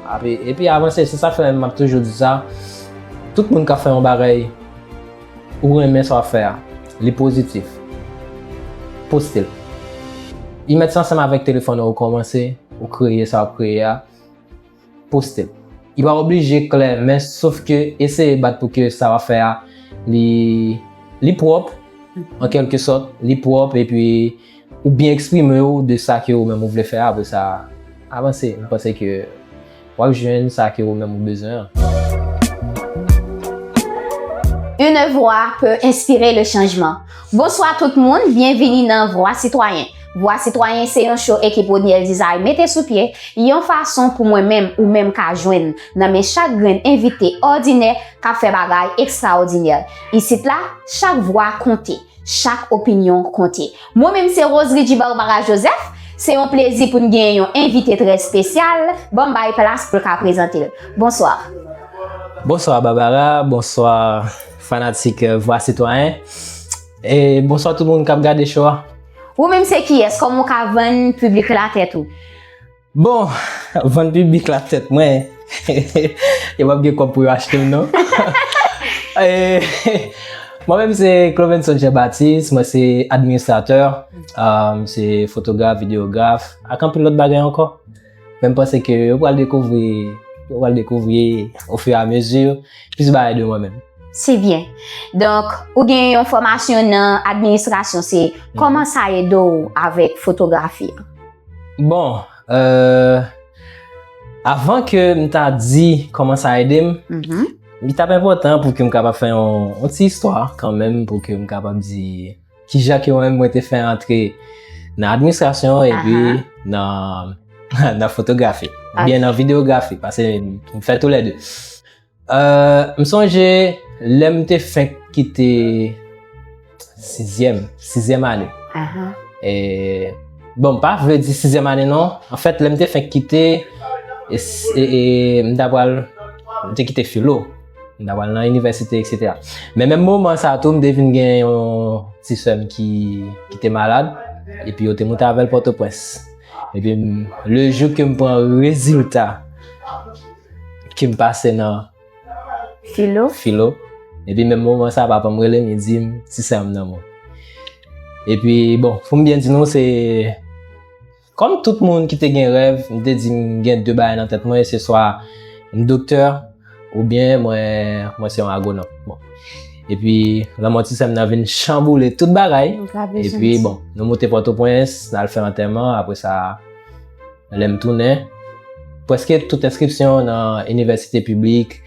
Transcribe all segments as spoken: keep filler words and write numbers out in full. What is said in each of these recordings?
Epi, epi avanse, se sa k fè m ap toujou di sa. Tout moun k ap fè yon bagay, ou renmen sa w ap fè a, li pozitif, poste l. Li mèt se ansanm avèk telefòn ou kòmanse, ou kreye sa w ap kreye a, poste l. Li pa oblije klè, men sof ke eseye bat pou ke sa w ap fè a, li, li pwòp, an kèlke sòt, li pwòp, epi ou byen eksprime w de sa ke ou menm ou vle fè a, apre sa, avanse. M panse ke w ap jwenn sa ke ou menm ou bezwen an. Une voix peut inspirer le changement. Bonswa tout moun, byenvini nan Vwa Sitwayen. Vwa Sitwayen se yon show ekip Rodniel Desire mete sou pye, yon fason pou mwen menm ou menm ka jwenn nan men chak grenn envite òdinè k ap fè bagay ekstraòdinè. Isit la, chak vwa konte, chak opinyon konte. Mwen menm se Roseridgy Barbara Joseph, se yon plezi pou n gen yon envite trè espesyal, ban m bay plas pou l ka prezante l. Bonswa. Bonswa Barbara, bonswa fanatik Vwa Sitwayen. E bonswa tout moun k ap gade show a. Ou menm se kiyès? Kòman w ka vann piblik la tèt ou? Bon, vann piblik la tèt mwen, yo p ap gen kòb pou yo achte m non. E, mwen menm se Clovenson Jean Baptiste, mwen se administratè, um, se fotograf, videograf, ak anpil lòt bagay ankò. Men m panse ke yo pral dekouvri, yo pral dekouvri au fur et à mesure, plis bagay de mwen menm. Se byen. Donk, ou gen yon fòmasyon nan administrasyon, se kòman sa ede w avèk fotografi a? Bon, euh, avan ke m ta di kòman sa ede m, li t ap enpòtan pou ke m kapab fè yon, yon ti istwa kanmenm, pou ke m kapab di kijan ke mwen menm mwen te fè antre nan administrasyon epi nan, nan fotografi, oubyen nan videyografi, paske m fè toulède. Euh, m sonje lè m te fenk kite sizyèm, sizyèm ane. E, bon, m pa vle di sizyèm ane non. Anfèt, lè m te fenk kite, e, e, e, m ta pral, m te kite filo. M ta pral nan inivèsite, etsetera. Men menm moman sa a tou, m te vin gen yon ti sè m ki, ki te malad. Epi yo te moute avè l Pòtoprens. Epi m, le jou ke m pran rezilta ke m pase nan filo. Filo. Epi menm moman sa, papa m rele m, li di m, ti sè m nan men w. Epi, bon, pou m byen di nou, se kòm tout moun ki te gen rèv, m te di m gen de bagay nan tèt mwen, se swa m doktè, oubyen mwen, mwen se yon agwonòm. Bon. Epi, lanmò ti sè m nan vin chanboule tout bagay. Epi, bon, nou moute Pòtoprens, n al fè antèman, apre sa, lè m tounen, prèske tout enskripsyon nan inivèsite piblik,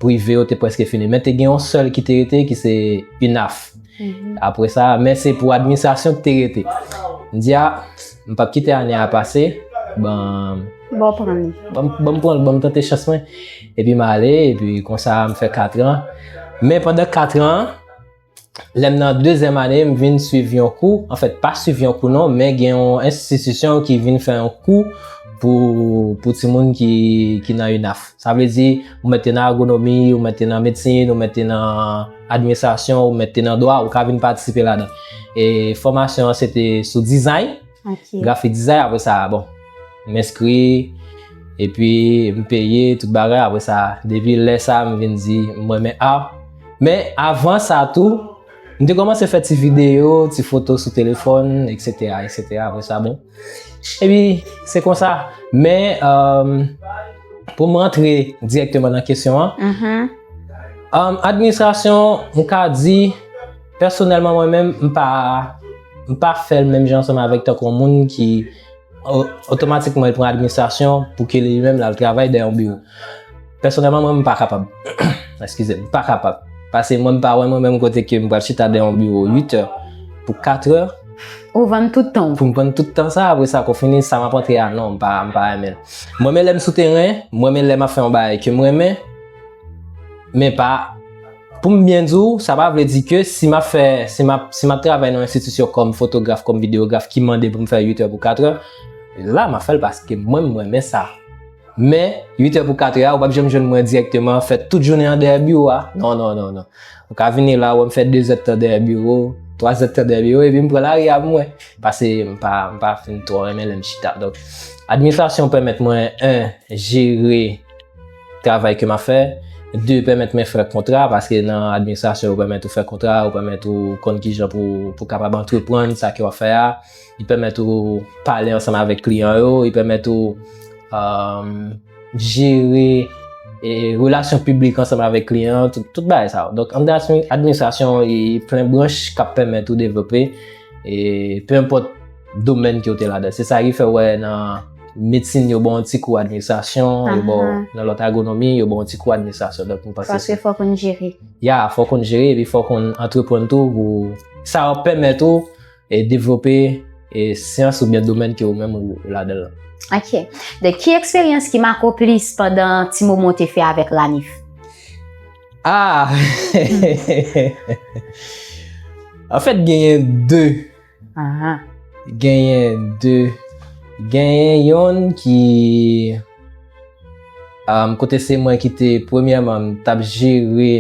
prive yo te prèske fini. Men te gen yon sèl ki te rete, ki se UNAF. Apre sa, men se pou administrasyon ki te rete. M di, a, m p ap kite ane a pase, ban, ban m pran l, ban m tante chans mwen. Epi m ale, epi konsa m fè kat an. Men pandan kat an, lè m nan dezyèm ane, m vin swiv yon kou. Anfèt, pa swiv yon kou non, men gen yon enstitisyon ki vin fè yon kou pou, pou timoun ki, ki nan UNAF. Sa vle di, ou mèt te nan agwonomi, ou mèt te nan medsin, ou mèt te nan administrasyon, ou mèt te nan dwa, ou ka vin patisipe ladan. E fòmasyon an se te sou dizay, grafik dizay, apre sa, bon, m enskri, epi m peye, tout bagay, apre sa, depi lè sa, m vin di, m renmen a. Men avan sa tou, m te kòmanse fè ti videyo, ti foto sou telefòn, etsetera, etsetera. Apre sa, bon. Epi, se konsa. Men, euh, pou m rantre dirèkteman nan kesyon an, euh, administrasyon, m ka di, pèsonèlman, mwen menm, m pa, m pa fè l menm jan ansanm avèk tankou yon moun ki o-, otomatikman, li pran administrasyon pou ke li menm l al travay dèyè yon biwo. Pèsonèlman, mwen, m pa kapab. Eskize m, m pa kapab. Paske mwen, m pa wè mwen menm kote ke m pral chita dèyè yon biwo uit è pou kat è. Ou vann tout tan w. Pou m vann tout tan sa, apre sa, kou fini, sa m ap antre a, non, m pa, m pa renmen l. Mwen, men lè m sou teren, mwen, men lè m ap fè yon bagay ke m renmen, men pa Pou m byen di w, sa pa vle di ke si m ap fè, si m ap, si m ap travay nan yon enstitisyon kòm fotograf, kòm videograf ki mande pou m fè uit è pou kat è, la m ap fè l paske mwen, m renmen sa. Men, uit è pou kat è a, ou p ap janm jwenn mwen dirèkteman fè tout jounen an dèyè biwo a. Non, non, non, non. Ou ka vini la, wè m fè de zèdtan dèyè biwo, twa zèdtan dèyè biwo, epi m pran lari a pou mwen. Paske m pa, m pa fin twò renmen lè m chita. Donk, administrasyon pèmèt mwen, en, jere travay ke m ap fè. De, pèmèt mwen fè kontra, paske nan administrasyon, yo pèmèt ou fè kontra, yo pèmèt ou konn kijan pou, pou kapab antreprann sa ke w ap fè a. Li pèmèt ou pale ansanm avèk kliyan yo, li pèmèt ou, um, jere, e, relasyon piblik ansanm avèk kliyan, tout, tout bagay sa yo. Donk, anndan admi-, administrasyon, li plen branch k ap pèmèt ou devlope, e, pe enpòt domèn ke w te ladan. Se sa ki fè w wè nan medsin, yo ba w yon ti kou administrasyon, yo ba w, nan lòt agwonomi, yo ba w yon ti kou administrasyon. Donk, mwen panse Paske se fò w konn jere. Ya, fò w konn jere, epi fò w konn antreprann tou, pou sa ap pèmèt ou, e, devlope, e, syans oubyen domèn ke ou menm ou, ou ladan l lan. Ok. Donk, ki eksperyans ki make w plis pandan ti moman w te fè avèk Ranif? Ah! Anfèt, genyen de. Aha. Genyen de. Genyen yonn ki, um, kote se mwen ki te, premyèman, m t ap jere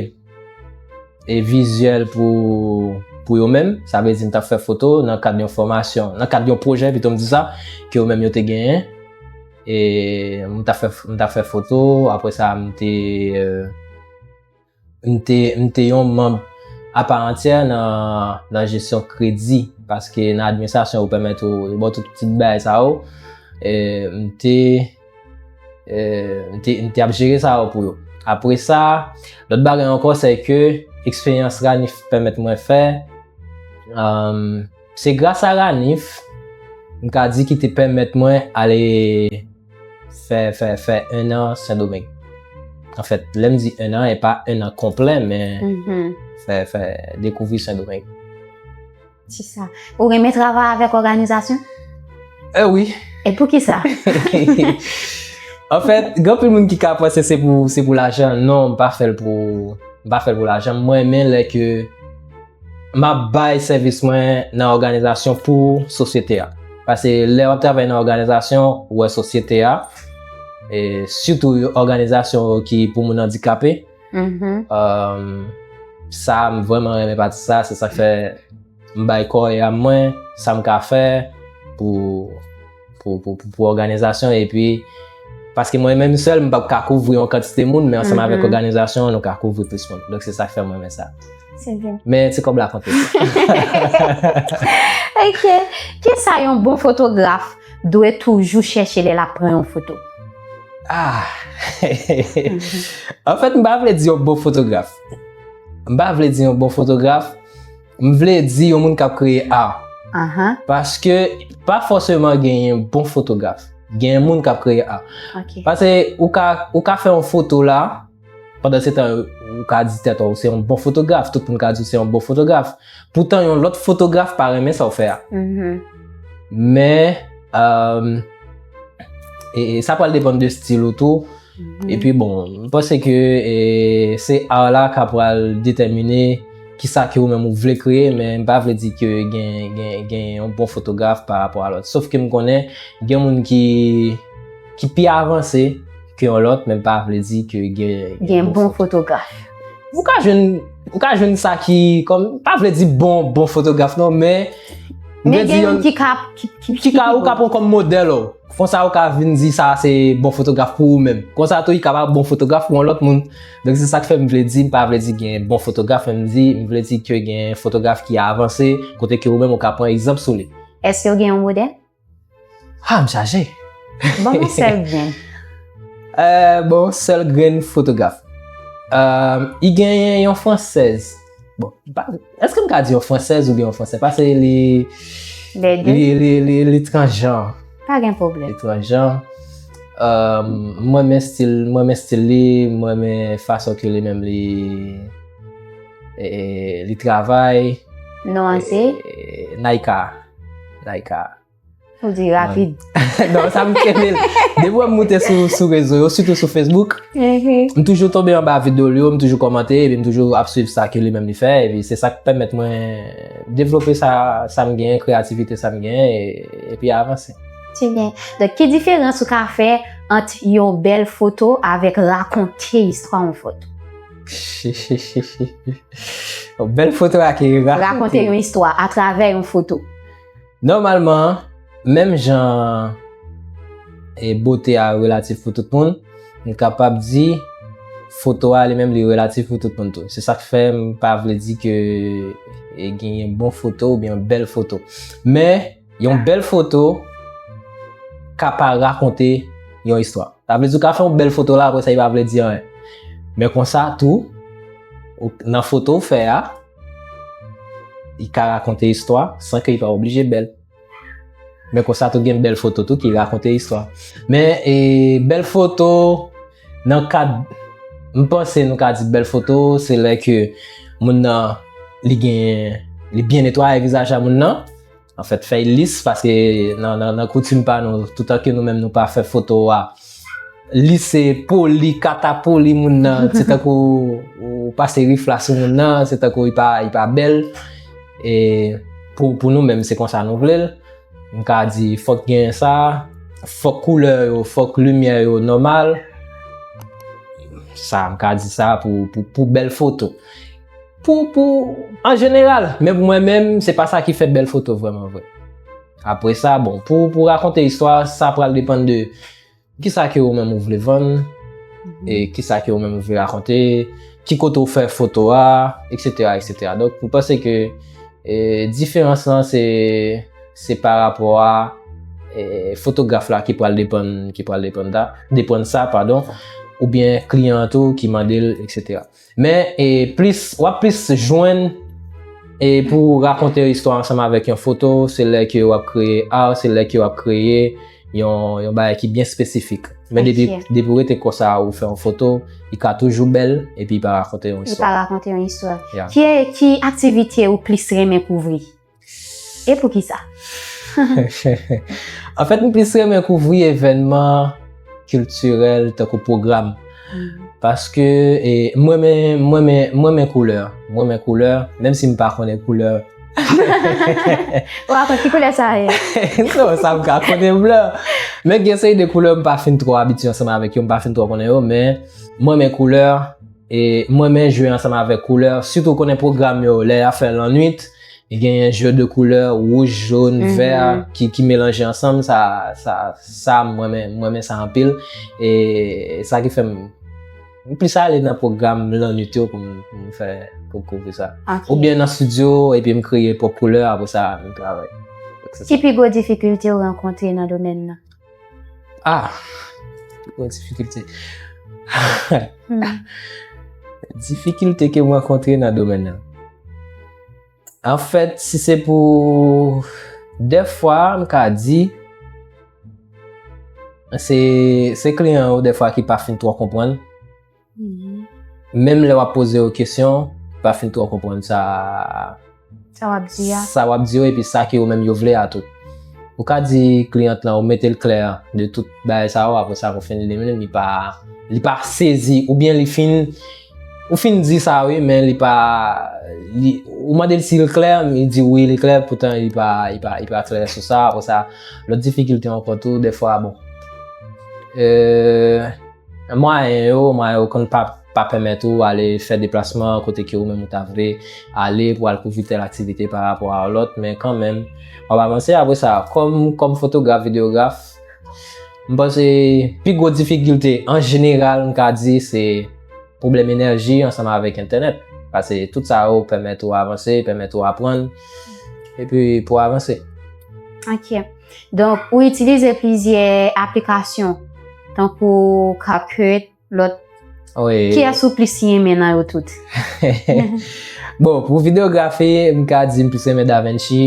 e vizyèl pou, pou yo menm. Sa vle di m t ap fè foto nan kad yon fòmasyon, nan kad yon pwojè pito m di sa, ke yo menm yo te genyen. E m t ap fè, m t ap fè foto, apre sa m te, euh, m te, m te yon manm apa antyè nan, nan jesyon kredi, paske nan administrasyon yo pèmèt ou, yo ba w tout ti bagay sa yo. E m te, e, m te, m te ap jere sa yo pou yo. Apre sa, lòt bagay ankò, se ke eksperyans Ranif pèmèt mwen fè, um, se gras a Ranif, m ka di ki te pèmèt mwen ale fè, fè, fè en an Sendomeng. Anfèt, lè m di en an, e pa en an konplè, men fè, fè dekouvri Sendomeng. Se sa. Ou renmen travay avèk òganizasyon? Eh wi. E poukisa? Anfèt, gen anpil moun ki ka panse se pou, se pou lajan. Non, m pa fè l pou, m pa fè l pou lajan. Mwen renmen lè ke m ap bay sèvis mwen nan òganizasyon pou sosyete a. Paske lè w ap travay nan òganizasyon, ou wè sosyete a, e sitou òganizasyon ki pou moun andikape, um, sa, m vrèman renmen pati sa, se sa k fè m bay kò e am mwen, sa m ka fè pou, pou, pou, pou, pou òganizasyon, epi, paske mwen menm sèl, m p ap ka kouvri yon kantite moun, men ansanm avèk òganizasyon, nou ka kouvri plis moun. Donk, se sa k fè mwen renmen sa. Se vre. Men ti kòb la konte. Ok. Kisa yon bon fotograf dwe toujou chèche lè l ap pran yon foto? Ah! Anfèt, m pa vle di yon bon fotograf. M pa vle di yon bon fotograf. M vle di yon moun k ap kreye a. Aha. Paske pa fòseman genyen bon fotograf. Genyen moun k ap kreye a. Ok. Paske ou ka, ou ka fè yon foto la, pandan se tan, ou ka di tèt ou se yon bon fotograf. Tout moun ka di w se yon bon fotograf. Poutan, yon lòt fotograf pa renmen sa w fè a. Men, um, e, e sa pral depann de stil ou tou. Epi bon, m panse ke, e, se art la ka pral detèmine kisa ke ou menm ou vle kreye, men m pa vle di ke gen, gen, gen yon bon fotograf pa rapò a lòt. Sof ke m konnen gen moun ki, ki pi avanse ke yon lòt, men m pa vle di ke gen, gen bon fotograf. Ou ka jwenn, ou ka jwenn sa ki, kòm, m pa vle di bon, bon fotograf non, men m vle di yon ki ka, ki, ki, ki ka, ou ka pran kòm modèl ou. Konsa ou ka vin di sa se bon fotograf pou ou menm. Konsa tou, li ka pa bon fotograf pou yon lòt moun. Donk, se sa k fè m vle di, m pa vle di gen bon fotograf, men m di, m vle di ke gen fotograf ki avanse, kote ke ou menm ou ka pran egzanp sou li. Èske w gen yon modèl? Ah, m chaje. Ban m yon sèl grenn. Euh, bon, sèl grenn fotograf. Euh, i genyen yon fransèz. Bon, pa, èske m ka di yon fransèz oubyen yon fransè? Paske li, li, li, li, li transjan. Pa gen pwoblèm. Li transjan. Euh, mwen renmen stil, mwen renmen stil li, mwen renmen fason ke li menm li, e, li travay. Non an se? E, Naika. Naika. Ou di rapid. Non, sa m kenbe l. Depi w wè m moute sou, sou rezo yo, sitou sou Facebook, m toujou tonbe anba videyo l yo, m toujou kòmante, epi m toujou ap swiv sa ke li menm li fè, epi se sa k pèmèt mwen devlope sa, sa m genyen, kreyativite sa m genyen, e, epi avanse. Trè byen. Donk, ki diferans ou ka fè ant yon bèl foto avèk rakonte istwa yon foto? Yon bèl foto ak rakonte. Rakonte yon istwa atravè yon foto. Nòmalman, menm jan e bote a relatif pou tout moun, m kapab di foto a li menm li relatif pou tout moun tou. Se sa k fè m pa vle di ke e, genyen bon foto oubyen bèl foto. Men yon bèl foto ka pa rakonte yon istwa. Sa vle di ou ka fè yon bèl foto la, apre sa, li pa vle di anyen. Men konsa tou, ou, nan foto ou fè a, li ka rakonte istwa san ke li pa oblije bèl. Men konsa tou gen bèl foto tou ki rakonte istwa. Men e, bèl foto nan kad, m panse nou ka di bèl foto, se lè ke moun nan li gen, li byen netwaye vizaj a moun nan. Anfèt, fè lis, paske nan, nan, nan koutim pa nou, toutan ke nou menm nou pa fè foto a, lis se poli, kata poli moun nan, se tankou ou pase rifla sou moun nan, se tankou li pa, li pa bèl. E pou, pou nou menm, se konsa nou vle l. M ka di, fòk gen sa, fòk koulè yo, fòk limyè yo nòmal. Sa, m ka di sa pou, pou, pou bèl foto. Pou, pou, an jeneral, men pou mwen menm, se pa sa ki fè bèl foto vrèman vre. Apre sa, bon, pou, pou rakonte istwa, sa pral depann de kisa ke ou menm ou vle vann, e kisa ke ou menm ou vle rakonte, ki kote ou fè foto a, et cetera, et cetera. Donk, m panse ke e, diferans lan se, se pa rapò a e, fotograf la ki pral depann, ki pral depann da, depann sa, padon, oubyen kliyan an tou ki mande l, et cetera. Men e, plis, w ap plis jwenn e, pou rakonte yon istwa ansanm avèk yon foto, se lè ke w ap kreye art, se lè ke w ap kreye yon, yon bagay ki byen espesifik. Men depi, depi w rete konsa, ou fè yon foto, li ka toujou bèl, epi li pa rakonte yon istwa. Li pa rakonte yon istwa. Ki, ki aktivite ou plis renmen kouvri? E poukisa? Anfèt, m plis renmen kouvri evènman kiltirèl tankou pwogram. Paske e, mwen men, mwen men, mwen men koulè. Mwen men koulè, menm si m pa konnen koulè. Ou aprann ki koulè sa ye? Non, sa m ka konnen blan. Men gen seri de koulè m pa fin twò abitye ansanm avèk yo, m pa fin twò konnen yo, men mwen men koulè, e mwen men jwe ansanm avèk koulè, sitou konnen pwogram yo, lè y ap fè lannwit, genyen jeu de couleur, wouj, jòn, vè, ki, ki melanje ansanm, sa, sa, sa, mwen men, mwen men sa anpil. E sa ki fè m, m plis ale nan pwogram lannwit yo pou m, pou m fè, pou m kouvri sa. Oubyen nan estidyo, epi m kreye pwòp koulè, apre sa, m travay. Donk, se sa. Ki pi gwo difikilte ou rankontre nan domèn nan? Ah, pi gwo difikilte. Difikilte ke m rankontre nan domèn nan. Anfèt, si se pou dèfwa, m ka di, se, se kliyan yo dèfwa ki pa fin twò konprann. Menm lè w ap poze yo kesyon, pa fin twò konprann sa, sa w ap di a, sa w ap di yo, epi sa ke yo menm yo vle a tou. Ou ka di kliyant lan, ou mete l klè de tout bagay sa yo, apre sa, ou fin li menm, li pa, li pa sezi, oubyen li fin, ou fin di sa wi, men li pa, li, ou mande l si l klè, li di wi, li klè, poutan li pa, li pa, li pa klè sou sa, apre sa, lòt difikilte ankò tou, dèfwa, bon. Euh, Mwayen yo, mwayen yo konn pa, pa pèmèt ou ale fè deplasman kote ke ou menm ou ta vle ale pou al kouvri tèl aktivite pa rapò a lòt, men kanmenm, w ap avanse. Apre sa, kòm, kòm fotograf, videograf, m panse pi gwo difikilte, an jeneral, m ka di, se pwoblèm enèji ansanm avèk entènèt. Paske tout sa yo pèmèt ou avanse, pèmèt ou aprann, epi pou avanse. Ok. Donk, ou itilize plizyè aplikasyon, tankou CapCut, lòt. Wi. Kiyès ou plis renmen nan yo tout? Bon, pou videyografi, m ka di m plis renmen DaVinci,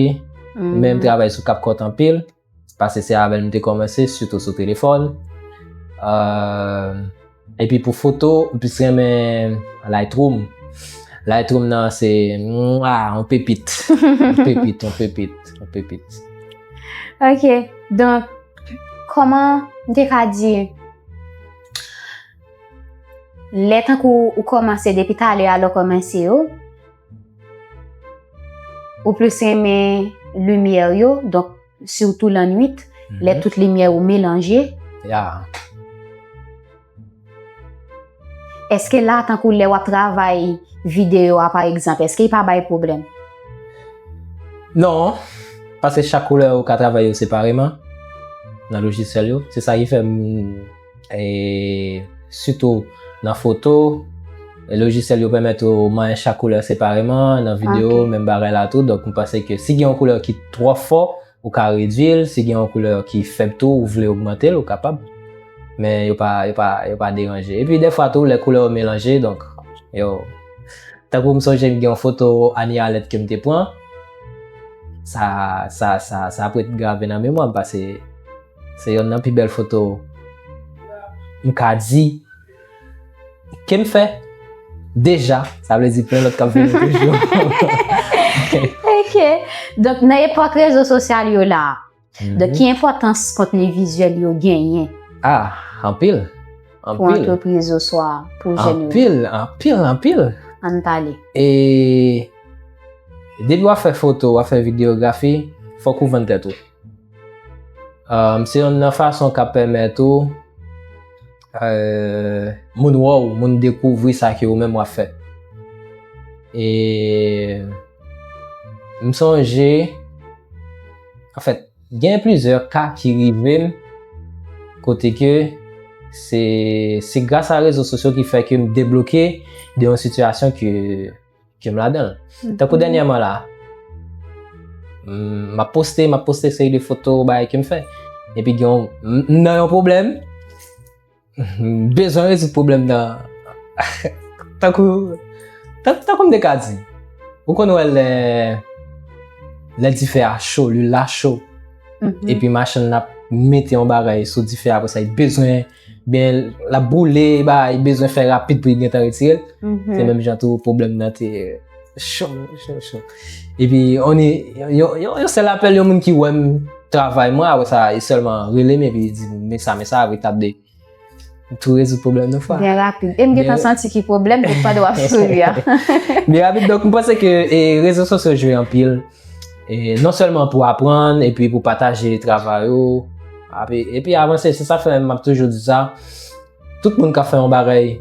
men m travay sou CapCut anpil, paske se avè l m te kòmanse, sitou sou telefòn. Euh, Epi pou foto, m plis renmen Lightroom. Lightroom nan se, mwa, yon pepit. Yon pepit, yon pepit, yon pepit. Ok, donk, kòman m te ka di, lè tankou ou kòmanse depi talè a lè w kòmanse yo, ou plis renmen limyè yo, donk, sitou lannwit, lè tout limyè yo melanje. Ya. Èske la, tankou lè w ap travay videyo a, pa egzanp, èske li pa bay pwoblèm? Non, paske chak koulè ou ka travay yo separeman nan lojisyèl yo. Se sa ki fè m, e, sitou nan foto, e lojisyèl yo pèmèt ou manyen chak koulè separeman, nan videyo, menm bagay la tou. Donk, m panse ke si gen yon koulè ki twò fò, ou ka redwi l, si gen yon koulè ki fèb tou, ou vle ogmante l, ou kapab. Men yo pa, yo pa, yo pa deranje. Epi dèfwa tou, lè koulè yo melanje, donk, yo, tankou m sonje m gen yon foto Anie Alerte ke m te pran, sa, sa, sa, sa ap ret grave nan memwa m, paske se yonn nan pi bèl foto m ka di ke m fè deja, sa vle di plen lòt k ap vini toujou. Ok. Donk, nan epòk rezo sosyal yo la, donk, ki enpòtans kontni vizyèl yo genyen Ah, anpil. Pou Anpil. Antrepriz oswa pou jèn yo? Anpil, anpil, anpil. Ann pale. E depi w ap fè foto, w ap fè videyografi, fòk ou vann tèt ou. Um, se yonn nan fason k ap pèmèt ou euh, moun wè w, moun dekouvri sa ke ou menm w ap fè. E m sonje, anfèt, gen plizyè ka ki rive m kote ke se se gras a rezo sosyo ki fè ke m debloke de yon sitiyasyon ke ke m ladan l. Tankou dènyèman la, m ap poste, m ap poste seri de foto, bagay ke m fè. Epi gen yon, m nan yon pwoblèm, m bezwen rezoud pwoblèm nan. Tankou, tan- tankou m te ka di, ou konn wè lè, lè dife a cho, lwil la cho, epi machann nan ap mete yon bagay sou dife a, apre sa, li bezwen, byen, l ap boule, bagay, li bezwen fè rapid pou li gentan retire l. Se menm jan tou pwoblèm nan te cho, cho, cho. Epi, on yon, yon, yon sèl apèl, yon moun ki wè m travay mwen, apre sa, li sèlman rele m epi li di m, men sa, men sa, apre t ap de tou rezoud pwoblèm nan fwa. Byen rapid. E m gentan santi ki pwoblèm, depi pandan w ap souri a. Byen rapid, donk, m panse ke e, rezo sosyo jwe anpil. E, non sèlman pou aprann, epi pou pataje travay ou, epi, epi avanse. Se sa fè m ap toujou di sa. Tout moun k ap fè yon bagay,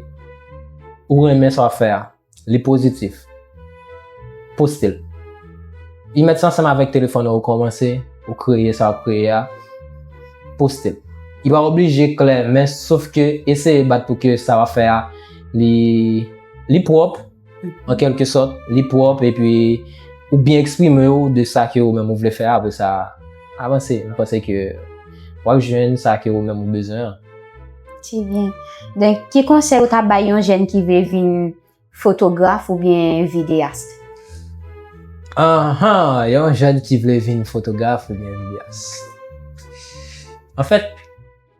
ou renmen sa w ap fè a, li pozitif. Poste l. Li mèt se ansanm avèk telefòn ou kòmanse, ou kreye sa w ap kreye a, poste l. Li pa oblije klè, men sof ke eseye bat pou ke sa w ap fè a, li, li pwòp, an kèlke sòt, li pwòp, epi ou byen eksprime w de sa ke ou menm ou vle fè a, apre sa, avanse. M panse ke w ap jwenn sa ke ou menm ou bezwen an. Trè byen. Donk, ki konsèy ou ta bay yon jèn ki vle vin fotograf oubyen videyas? Anhan, yon jèn ki vle vin fotograf oubyen videyas. Anfèt,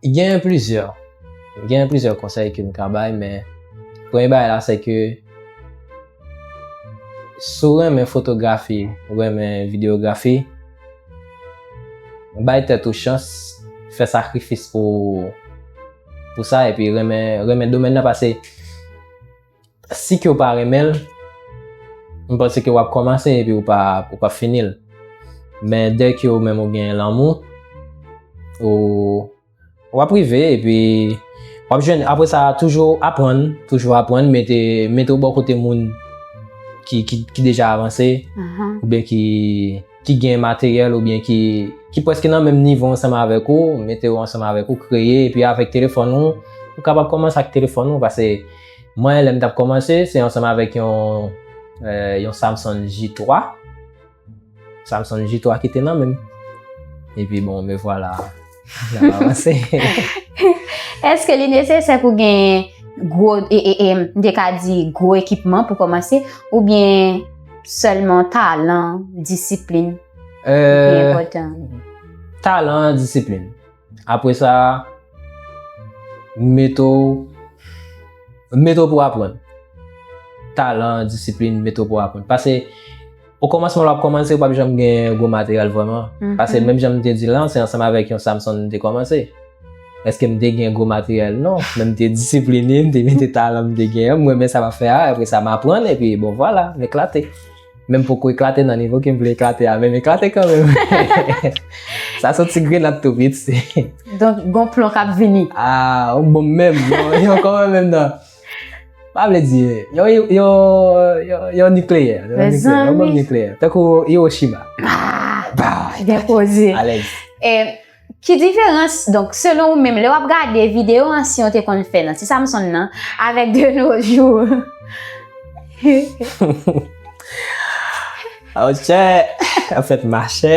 gen plizyè. Gen plizyè konsèy ke m ka bay, men premye bagay la, se ke si w renmen fotografi, ou renmen videyografi, bay tèt ou chans, fè sakrifis pou, pou sa, epi renmen, renmen domèn nan, paske si ke w pa renmen l, m panse ke w ap kòmanse epi w pa, w pa fini l. Men dè ke w menm ou gen lanmou, ou, w ap rive epi w ap jwenn, apre sa, toujou aprann, toujou aprann, mete, mete w bò kote moun ki, ki, ki deja avanse, oubyen ki, ki gen materyèl, oubyen ki, ki prèske nan menm nivo ansanm avèk ou, mete w ansanm avèk ou, kreye, epi avèk telefòn ou, ou kapab kòmanse ak telefòn ou, paske mwen, lè m t ap kòmanse, se ansanm avèk yon, euh, yon Samsung J twa. Samsung J twa ki te nan men m. Epi bon, me vwala, n ap avanse. Èske li nesesè pou gen gwo, e, e, e, m te ka di gwo ekipman pou kòmanse, oubyen sèlman talan, disiplin ki pi enpòtan? Talan, disiplin. Apre sa, mete w, mete w pou aprann. Talan, disiplin, mete w pou aprann. Paske, o kòmansman, lè w ap kòmanse, ou p ap janm gen gwo materyèl vrèman. Paske, menm jan m te di l lan, se ansanm avèk yon Samsung m te kòmanse. Èske m te gen gwo materyèl? Non. Men m te disipline, m te mete talan m te gen an, m renmen sa m ap fè a, apre sa, m aprann, epi, bon, vwala, m eklate. Men m poko eklate nan nivo ke m vle eklate a, men m eklate kanmenm. Sa se yon ti grenad tou piti. Donk, gon plon k ap vini. Ah, yon bonm menm. Yon, yon kanmenm menm nan. Pa vle di, yon, yon, yon, yon nikleyè. Yon nikleyè, yon bonm nikleyè. Tankou Hiroshima. Ah, byen poze. Alèz. E, Ki diferans, donk, selon ou menm, lè w ap gade videyo ansyen w te konn fè nan Ti Samson nan, avèk de nos jours? Oh, chè! An fèt, machè,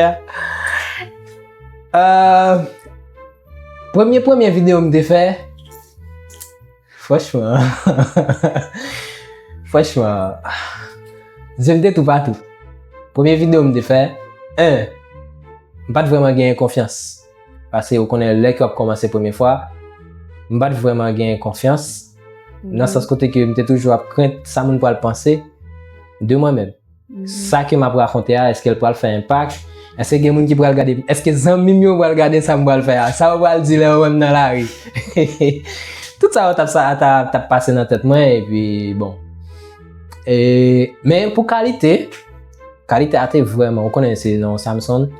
euh, premye, premye videyo m te fè, franchman, franchman, je m te toupatou. Premye videyo m te fè, en, m pa t vrèman genyen konfyans. Paske ou konnen lè ke w ap kòmanse premye fwa, m pa t vrèman genyen konfyans. Nan sans kote ke m te toujou ap krent sa moun pral panse de mwen menm. Sa ke m ap rakonte a, èske l pral fè enpak? Èske gen moun ki pral gade? Èske zanmi m yo pral gade sa m pral fè a? Sa yo pral di lè yo wè m nan lari? Tout sa yo t ap, sa, t ap, t ap pase nan tèt mwen, epi bon. E, men pou kalite, kalite a te vrèman, ou konnen se nan Samson,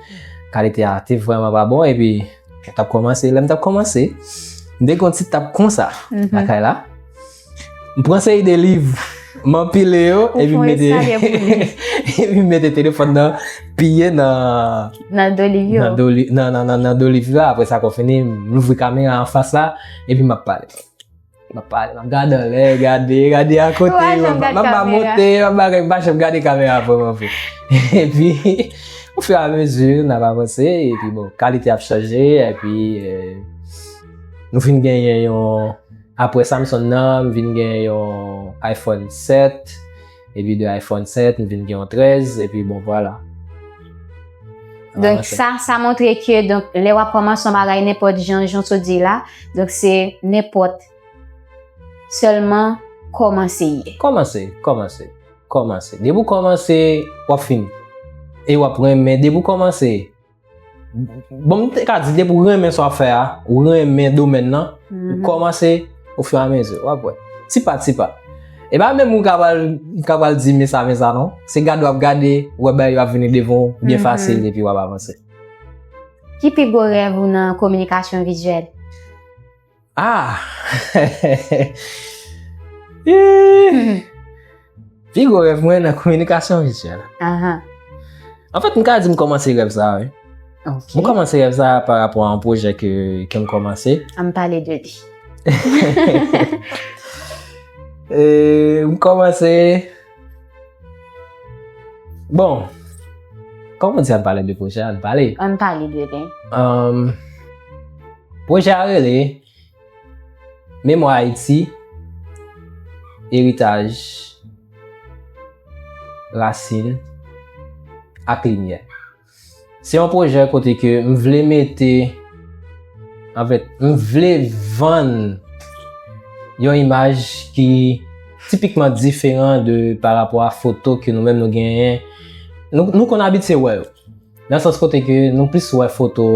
kalite a te vrèman pa bon, epi mwen t ap kòmanse, lè m t ap kòmanse, m te gen yon ti tab konsa lakay la. M pran seri de liv, m anpile yo, epi m mete, epi m mete telefòn nan piye nan, nan do liv yo. Nan do li-, nan, nan, nan, nan do liv la. Apre sa, kon fini, m louvri kamera anfas la, epi m ap pale. M ap pale, m ap gade anlè, gade, gade akote, m ap, m ap ba mote, m ap bagay, m pa janm gade kamera vrèman vre. Epi, ofiramezi, n ap avanse, epi bon, kalite ap chanje, epi, eh, nou fin genyen yon, apre Samson nan, m vin gen yon iPhone sèt, epi de iPhone sèt, m vin gen yon trèz, epi bon, vwala. Donk, sa, sa montre ke, donk, lè w ap kòmanse yon bagay, nenpòt jan, jan w sot di la, donk, se nenpòt, sèlman kòmanse ye. Kòmanse, kòmanse, kòmanse. Depi w kòmanse, w ap fini. E w ap renmen, depi w kòmanse, bon, m te ka di, depi w renmen sa w ap fè a, ou renmen domèn nan, ou kòmanse ofiramezi, w ap wè. Ti pa, ti pa. E pa menm ou ka pral, ka pral di, men sa, men sa, non. Se gade w ap gade, ou wè bagay yo ap vini devan w byen fasil, epi w ap avanse. Ki pi gwo rèv ou nan kominikasyon vizyèl? Ah! Ih! Pi gwo rèv mwen nan kominikasyon vizyèl. Anfèt, m ka di m kòmanse rèv sa a, wi. M kòmanse rèv sa a pa rapò a yon pwojè ke, ke m kòmanse. Ann pale de li. E, m kòmanse. Bon, kòman di ann pale de pwojè a? Ann pale. Ann pale de li. Pwojè a rele Memwa Ayiti, Eritaj, Rasin ak Limyè. Se yon pwojè kote ke m vle mete, anfèt, m vle vann yon imaj ki tipikman diferan de pa rapò a foto ke nou menm nou genyen. Nou, nou konn abitye wè yo. Nan sans kote ke nou plis wè foto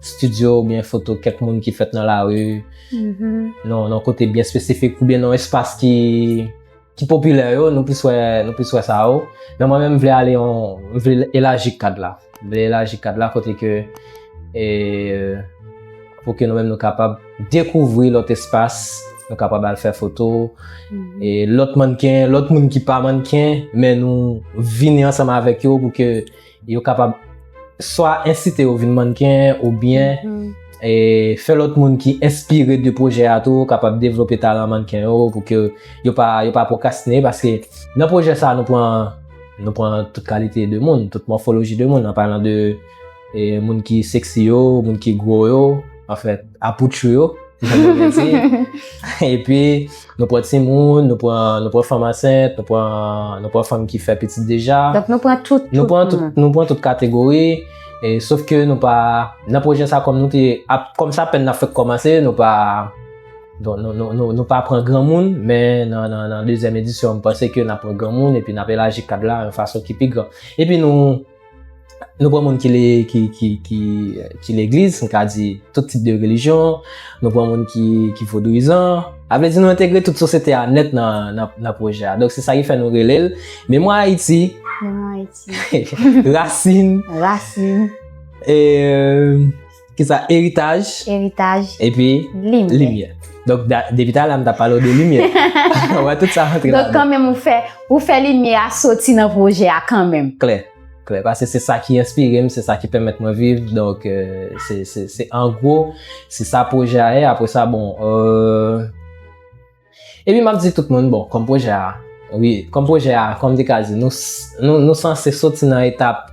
estidyo oubyen foto kèk moun ki fèt nan lari, nan, nan kote byen espesifik oubyen nan espas ki, ki popilè yo, nou plis wè, nou plis wè sa yo. Men mwen menm, m vle ale yon, m vle elaji kad la. M vle elaji kad la kote ke, e, pou ke nou menm nou kapab dekouvri lòt espas, nou kapab al fè foto, e, lòt mannken, lòt moun ki pa mannken, men nou vini ansanm avèk yo pou ke yo kapab swa ensite yo vin mannken oubyen, e, fè lòt moun ki enspire de pwojè a tou kapab devlope talan mannken yo pou ke yo pa, yo pa pwokrastine, paske nan pwoje sa nou pran, nou pran tout kalite de moun, tout mòfoloji de moun, an palan de, e, moun ki seksi yo, moun ki gwo yo, anfèt, apoutchou yo, jan nou vle di. Epi, nou pran timoun, nou pran, nou pran fanm ansent, nou pran, nou pran fanm ki fè pitit deja. Donk, nou pran tout, nou pran tout, nou pran tout kategori. E, sof ke nou pa, nan pwojè sa, kòm nou te, ap, kòm sa apèn n ap fèk kòmanse, nou pa, donk, nou, nou, nou, nou pa pran granmoun, men nan, nan, nan dezyèm edisyon, m panse ke n ap pran granmoun, epi n ap elaji kad la yon fason ki pi gran. Epi nou, nou pran moun ki le-, ki, ki, ki, ki legliz, m ka di tout tip de relijyon, nou pran moun ki, ki vodouyizan. Sa vle di nou entegre tout sosyete a nèt nan, nan, nan pwojè a. Donk, se sa ki fè nou rele l Memwa Ayiti. Memwa Ayiti. Rasin. Rasin. E, kisa, eritaj. Eritaj. Epi limyè. Limyè. Donk, da-, depi talè a, m t ap pale w de limyè. Ou wè, tout sa rantre ladan. Donk, kanmenm, ou fè, ou fè limyè a soti nan pwojè a kanmenm. Klè. Paske se sa ki enspire m, se sa ki pèmèt mwen viv. Donk, euh, se, se, se an gwo, se sa pwojè a ye. Apre sa, bon, euh, epi m ap di tout moun, bon, kòm pwojè a, wi, kòm pwojè a, kòm m te ka di, nou, s- nou, nou sanse soti nan etap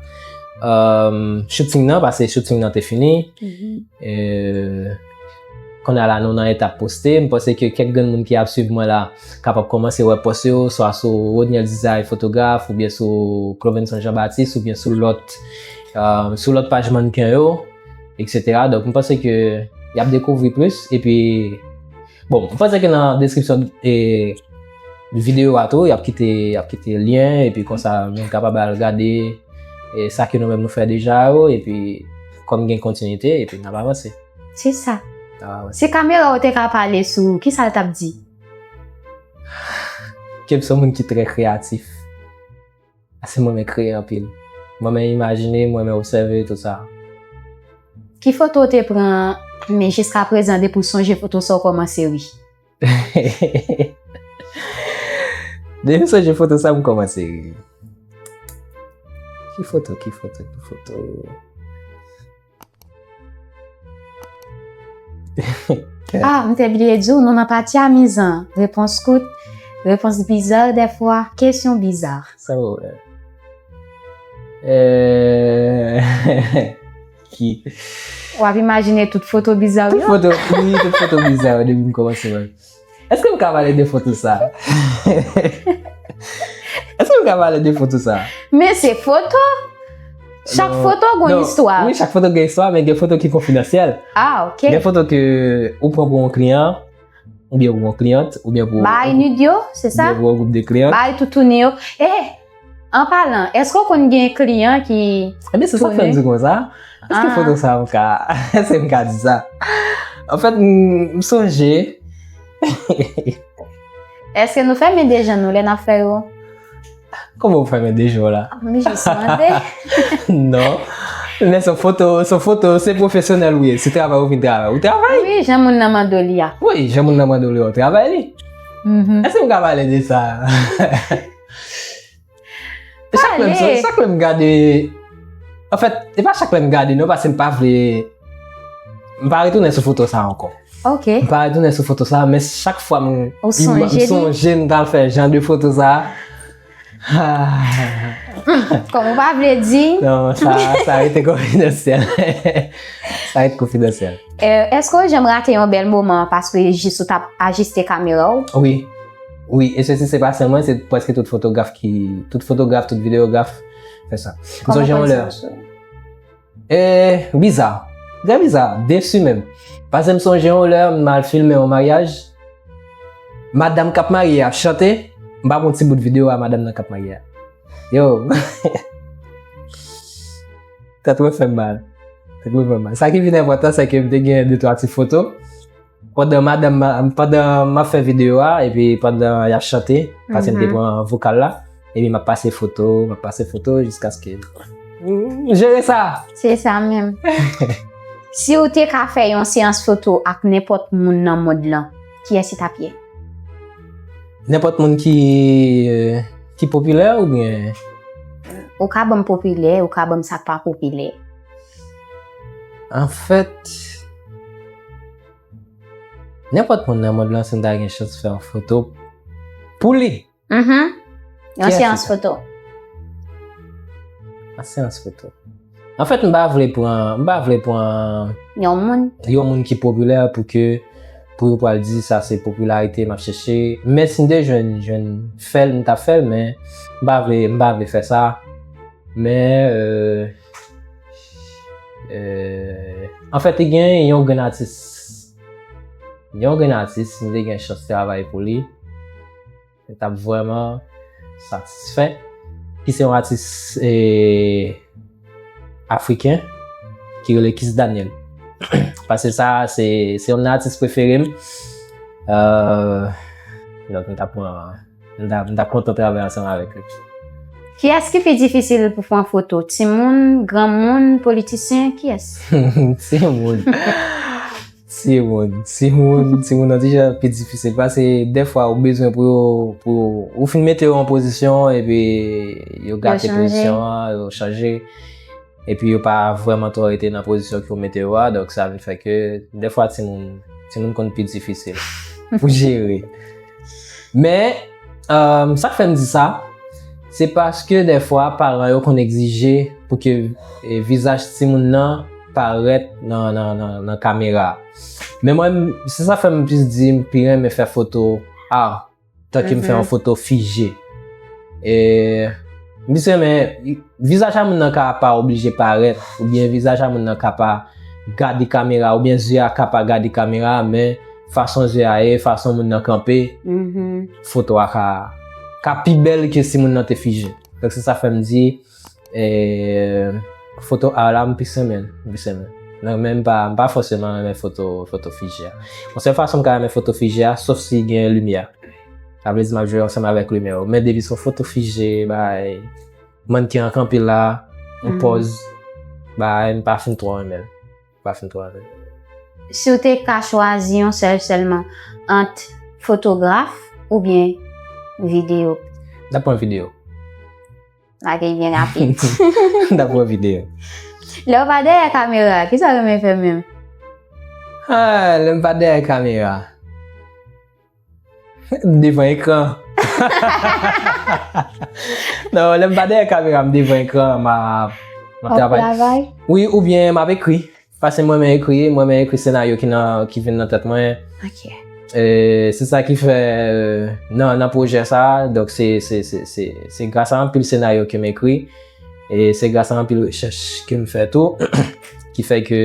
euh, shooting nan, paske shooting nan te fini. Euh, kounye a la, nou nan etap poste. M panse ke kèk grenn moun ki ap swiv mwen la kapab kòmanse wè pòs yo, swa sou Rodniel Dizay fotograf, oubyen sou Clovenson Jean Baptiste, oubyen sou lòt, euh, sou lòt paj mannken yo, et cetera. Donk, m panse ke y ap dekouvri plis. Epi, bon, m panse ke nan deskripsyon, e, videyo a tou, y ap kite, y ap kite lyen, epi konsa, moun kapab al gade, e, sa ke nou menm nou fè deja yo, epi kòm gen kontinite, epi n ap avanse. Se sa. N ap avanse. Si kamera w te ka pale sou, kisa l t ap di? Ke m se yon moun ki trè kreyatif. Paske mwen renmen kreye anpil. Mwen renmen imajine, mwen renmen obsève, tout sa. Ki foto w te pran, men jiskaprezan, depi w sonje foto sa w kòmanse ri? Depi m sonje foto sa, m kòmanse ri. Ki foto, ki foto, ki foto? Ah, m te bliye di w, nou nan pati amizan. Repons kout, repons biza dèfwa, kesyon biza. Sa w wè? Eh, ki? W ap imajine tout foto biza w yo? Tout foto, wi, tout foto biza yo depi m kòmanse wè. Èske m ka pale de foto sa? Èske m ka pale de foto sa? Men se foto. Chak foto gon istwa. Wi, chak foto gen istwa, men gen foto ki konfidansyèl. Ah, ok. Gen foto ke ou pran pou yon kliyan, oubyen pou yon kliyant, oubyen pou... Bay nud yo, se sa? Oubyen pou yon gwoup de kliyan. Bay toutouni yo. Eh, an palan, èske w konn gen kliyan ki... Ebyen, se sa k fè m di konsa. Èske foto sa m ka, èske m ka di sa? Anfèt, m, m sonje. Èske nou fèmen de je nou lè n ap fè yo? Kòman ou fèmen de je w la? M jis mande. Non. Men se foto, se foto, se pwofesyonèl ou ye. Se travay ou vin travay. Ou travay. Wi, jan moun nan mande w li a. Wi, jan moun nan mande w li a, ou travay li. Èske m ka pale de sa? Chak lè m, chak lè m gade, anfèt, e pa chak lè m gade non, paske m pa vle, m pa retounen sou foto sa ankò. Ok. M pa retounen sou foto sa, men chak fwa m, m sonje m t al fè jan de foto sa. Kòm ou pa vle di. Non, sa, sa rete konfidansyèl. Sa rete konfidansyèl. Eh, èske w janm rate yon bèl moman paske jis ou t ap ajiste kamera w? Wi. Wi, e sesi se pa sèl mwen, se prèske tout fotograf ki, tout fotograf, tout videograf fè sa. M sonje yon lè. E, biza. Trè biza, desi menm. Paske m sonje yon lè, m al filme yon maryaj. Madanm k ap marye a ap chante, m pa pran ti bout videyo a madanm nan k ap marye a. Yo. Tèt mwen fè m mal. Tèt mwen fè m mal. Sa ki vin enpòtan, se ke m te gen de twa ti foto. Pandan madanm, pandan m ap fè videyo a, epi pandan y ap chante, paske m te pran vokal la, epi m ap pase foto, m ap pase foto, jiskaske m jere sa. Se sa menm. Si w te ka fè yon seyans foto ak nenpòt moun nan mond lan, kiyès li t ap ye? Nenpòt moun ki, ki popilè oubyen? Ou ka ban m popilè, ou ka ban m sa k pa popilè. Anfèt, nenpòt moun nan mond lan, si m ta gen chans fè yon foto pou li. Mhm. Yon seyans foto. Yon seyans foto. Anfèt, m pa vle pran, m pa vle pran yon moun, yon moun ki popilè pou ke, pou yo pral di sa se popilarite m ap chèche. Men si m te jwenn, jwenn fè l, m t ap fè l, men m pa vle, m pa vle fè sa. Men, euh, euh, anfèt, te gen yon grenn atis. Yon grenn atis, m te gen chans travay pou li. M t ap vrèman satisfè. Ki se yon atis, eh, afriken, ki rele Kiss Daniel. Paske sa, se, se yon atis prefere m. Euh, donk, m t ap pran M ta, m ta kontan travay ansanm avèk li. Kiyès ki pi difisil pou pran foto? Timoun, granmoun, politisyen, kiyès? Timoun. Timoun, timoun, timoun nan ti jan pi difisil. Paske dèfwa ou bezwen pou yo, pou ou fin mete yo an pozisyon, epi yo gate pozisyon an, yo chanje. Epi yo pa vrèman twò rete nan pozisyon ke w mete yo a. Donk, sa vin fè ke dèfwa timoun, timoun konn pi difisil pou jere. Men, um, sa k fè m di sa, se paske dèfwa paran yo konn egzije pou ke, e, vizaj timoun nan parèt nan, nan, nan, nan kamera. Men mwen, se sa fè m plis di m pi renmen fè foto a, tanke m fè yon foto fije. E, m plis renmen, vizaj a moun nan ka pa oblije parèt, oubyen vizaj a moun nan ka pa gade kamera, oubyen zye a ka pa gade kamera, men fason zye a ye, fason moun nan kanpe, foto a ka, ka pi bèl ke si moun nan te fije. Donk se sa fè m di, e, foto a la, m plis renmen, m plis renmen. Non, men m pa, m pa fòseman renmen foto, foto fije a. Yon sèl fason m ka renmen foto fije a, sof si gen limyè. Sa vle di m ap jwe ansanm avèk limyè yo. Men depi se yon foto fije, bay, mannken an kanpe la, yon pòz, bay, m pa fin twò renmen l. M pa fin twò renmen l. Si w te ka chwazi yon sèl sèlman ant fotograf oubyen videyo? M ta pran videyo. Lage byen rapid. M ta pran videyo. Lè w pa dèyè kamera, kisa w renmen fè menm? Ah, lè m pa dèyè kamera. Devan ekran. Non, lè m pa dèyè kamera, m devan ekran, m ap, m ap travay. Wi, oubyen m ap ekri. Paske mwen renmen ekri, mwen renmen ekri senaryo ki nan, ki vin nan tèt mwen. E, se sa ki fè, e, nan, nan pwojè sa a, donk se, se, se, se, se gras a anpil senaryo ke m ekri, e se gras a anpil rechèch ke m fè tou, ki fè ke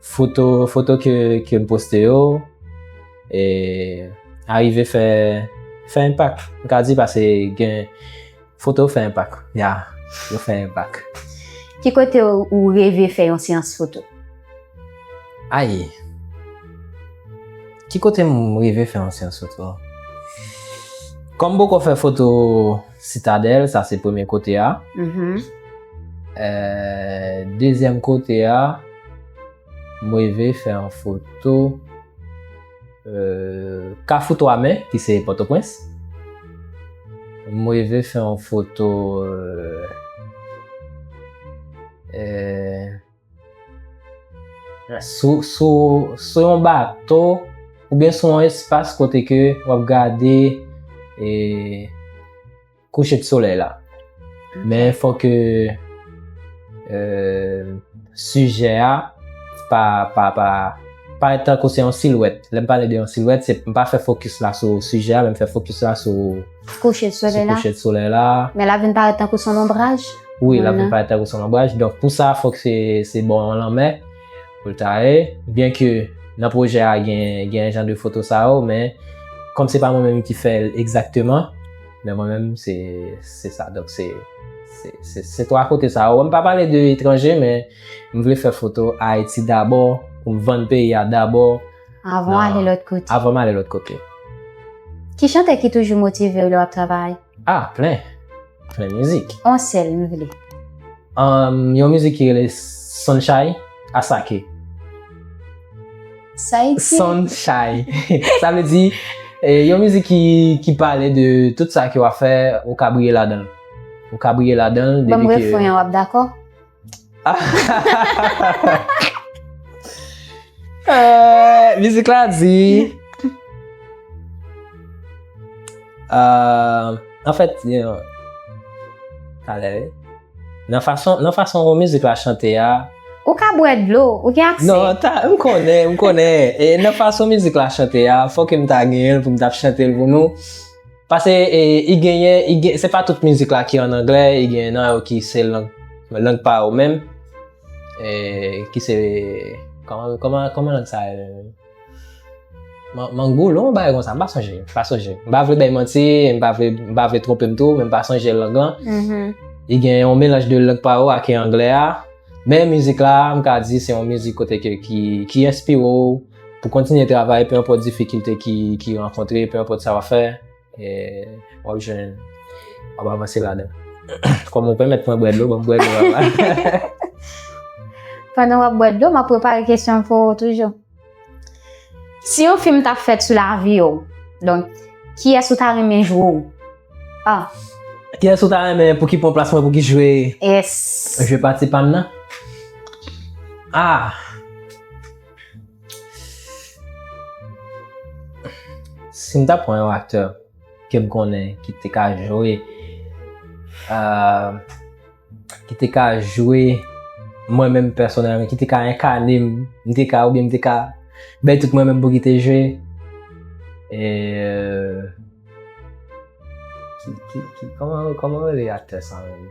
foto, foto ke, ke m poste yo, e, arive fè, fè enpak. M ka di paske gen foto yo fè enpak. Ya, yo fè enpak. Ki kote ou, ou reve fè yon seyans foto? Ay. Ki kote m reve fè yon seyans foto? Kòm m poko fè foto Sitadèl, sa se premye kote a. Mhm. E, dezyèm kote a, m reve fè yon foto, e, Kafou Twa Men, ki se Pòtoprens. M reve fè yon foto, e, e, sou, sou, sou yon bato, oubyen sou yon espas kote ke w ap gade, e, kouche de solèy la. Men fòk ke, e, sijè a pa, pa, pa, parèt tankou se yon silwèt. Lè m pale de yon silwèt, se, m pa fè fokis la sou sijè a, men m fè fokis la sou kouche de solèy la. Kouche de solèy la. Men l ap vin parèt tankou se yon lonbraj. Wi, l ap vin parèt tankou se yon lonbraj. Donk, pou sa, fòk se, se bò yon lanmè pou l ta ye. Byenke nan pwojè a, gen, gen jan de foto sa yo, men kòm se pa mwen menm ki fè l egzakteman, men mwen menm, se, se sa. Donk, se, se, se, se twa kote sa yo. M pa pale de etranje, men m vle fè foto Ayiti dabò, pou m vann peyi a dabò. Avan w ale lòt kote. Avan m ale lòt kote. Ki chantè ki toujou motive w lè w ap travay? Ah, plen. Plen mizik. On sèl, m vle. Um, yon mizik ki rele Sunshine, Asake. Sa iti? Sunshine. Sa vle di, e, yon mizik ki, ki pale de tout sa ke w ap fè, ou ka briye ladan l. Ou ka briye ladan l depi ke... Ban m refren an, w ap dakò? Eh, mizik la di, eh, anfèt, yo, talè, wi. Nan fason, nan fason mizik la chante a. Ou ka bwè dlo, ou gen aksè. Non, ta, m konnen, m konnen. E nan fason mizik la chante a, fòk m ta genyen l pou m t ap chante l pou nou. Paske, e, i genyen, i gen, se pa tout mizik la ki an anglè, i genyen nan yo ki se lang, lang pa yo menm. E, ki se, kòman, kòman, kòman lang sa ye? Man-, Mangolo, yon bagay konsa, m pa sonje, m pa sonje. M pa vle bay manti, m pa vle, m pa vle twonpe m tou, men m pa sonje lang lan. Mhm. I gen yon melanj de lang pa yo ak anglè a. Men mizik la, m ka di se yon mizik kote ke, ki, ki enspire w pou kontinye travay, pe enpòt difikilte ki, ki rankontre, pe enpòt sa w ap fè, e, w ap jwenn, w ap avanse ladan. Kòm ou pèmèt mwen bwè dlo, ban m bwè dlo, papa. Pandan w ap bwè dlo, m ap prepare kesyon pou ou toujou. Si yon fim t ap fèt sou lavi w, donk, kiyès ou ta renmen jwe w? Ah. Kiyès ou ta renmen pou ki pran plas mwen pou ki jwe, yes, jwe pati pa m nan? Ah! Si m ta pran yon aktè ke m konnen ki te ka jwe, ah, ki te ka jwe mwen menm pèsonèlman, ki te ka enkane m, m te ka, oubyen m te ka bay tout mwen menm pou ki te jwe. E, ki, ki, ki, kòman, kòman rele aktè sa menm?